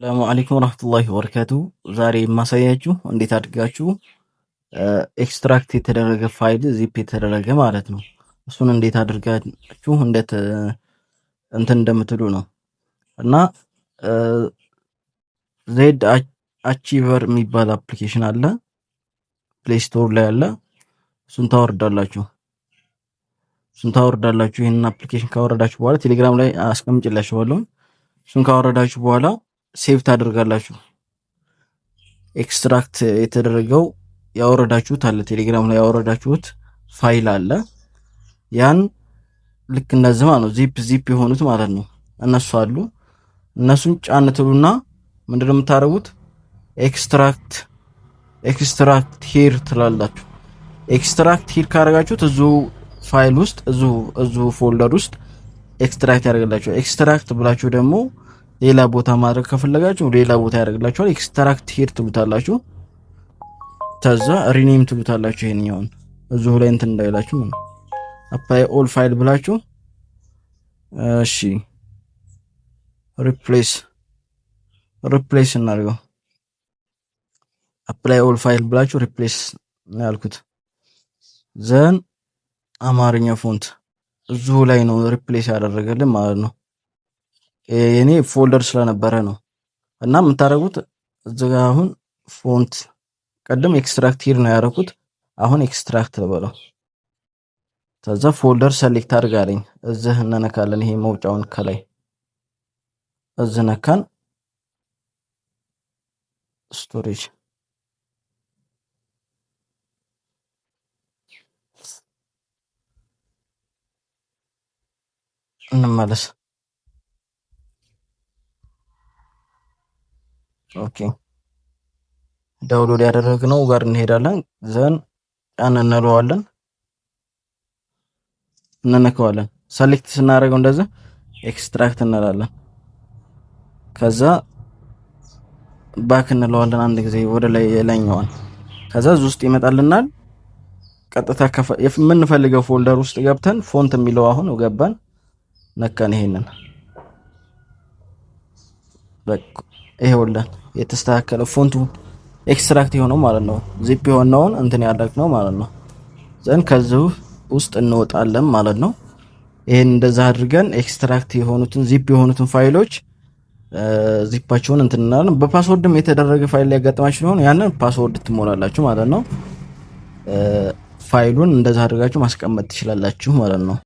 ሰላሙ አለይኩም ወራህመቱላሂ ወበረካቱ። ዛሬ የማሳያችሁ እንዴት አድርጋችሁ extract የተደረገ ፋይል፣ ዚፕ የተደረገ ማለት ነው። እሱን እንዴት አድርጋችሁ እንዴት እንትን እንደምትሉ ነው። እና ZArchiver የሚባል application አለ፣ Play Store ላይ አለ። እሱን ታወርዳላችሁ። እሱን ታወርዳላችሁ። ይህንን application ካወረዳችሁ በኋላ ቴሌግራም ላይ አስቀምጭላችኋለሁ። እሱን ካወረዳችሁ በኋላ save ታደርጋላችሁ። Extract የተደረገው ያወረዳችሁት አለ፣ ቴሌግራም ላይ ያወረዳችሁት ፋይል አለ። ያን ልክ እንደዚህ ማለት ነው፣ zip zip የሆኑት ማለት ነው። እነሱ አሉ። እነሱን ጫን ትሉና ምንድነው የምታደርጉት? Extract here ትላላችሁ። Extract here ካደረጋችሁት እዚሁ ፋይል ውስጥ እዚሁ folder ውስጥ extract ያደርግላችኋል። Extract ብላችሁ ደግሞ ሌላ ቦታ ማድረግ ከፈለጋችሁ ሌላ ቦታ ያደርግላችኋል። Extract here ትሉታላችሁ። ከዛ rename ትሉታላችሁ። ይሄንኛውን እዚሁ ላይ እንትን እንዳይላችሁ ነው። Apply all file ብላችሁ፣ እሺ፣ replace እናድርገው። Apply all file ብላችሁ replace ነው ያልኩት። Then አማርኛ font እዚሁ ላይ ነው replace ያደረገልን ማለት ነው። የኔ folder ስለነበረ ነው። እና የምታደርጉት እዚህ ጋር አሁን font ቀደም extract here ነው ያደረኩት። አሁን extract ልበለው። ከዛ folder select አድርግ አለኝ። እዚህ እንነካለን። ይሄ መውጫውን ከላይ እዚህ ነካን። Storage እንመለስ። Okay፣ download ያደረግነው ጋር እንሄዳለን። Then ጫን እንለዋለን፣ እንነካዋለን። Select ስናደርገው እንደዚህ extract እንላለን። ከዛ back እንለዋለን አንድ ጊዜ ወደ ላይ የላይኛዋን። ከዛ እዚህ ውስጥ ይመጣልናል። ቀጥታ የምንፈልገው folder ውስጥ ገብተን font የሚለው አሁን ገባን፣ ነካን። ይሄንን በቃ ይሄውልን የተስተካከለ font ኡ extract የሆነው ማለት ነው። ዚፕ የሆነውን እንትን ያደረግነው ማለት ነው። Then ከዚህ ውስጥ እንወጣለን ማለት ነው። ይሄን እንደዛ አድርገን extract የሆኑትን፣ ዚፕ የሆኑትን ፋይሎች ዚፓቸውን እንትን እንላለን። በ password ም የተደረገ ፋይል ሊያጋጥማችሁ ሲሆን ያንን password ትሞላላችሁ ማለት ነው። ፋይሉን እንደዛ አድርጋችሁ ማስቀመጥ ትችላላችሁ ማለት ነው።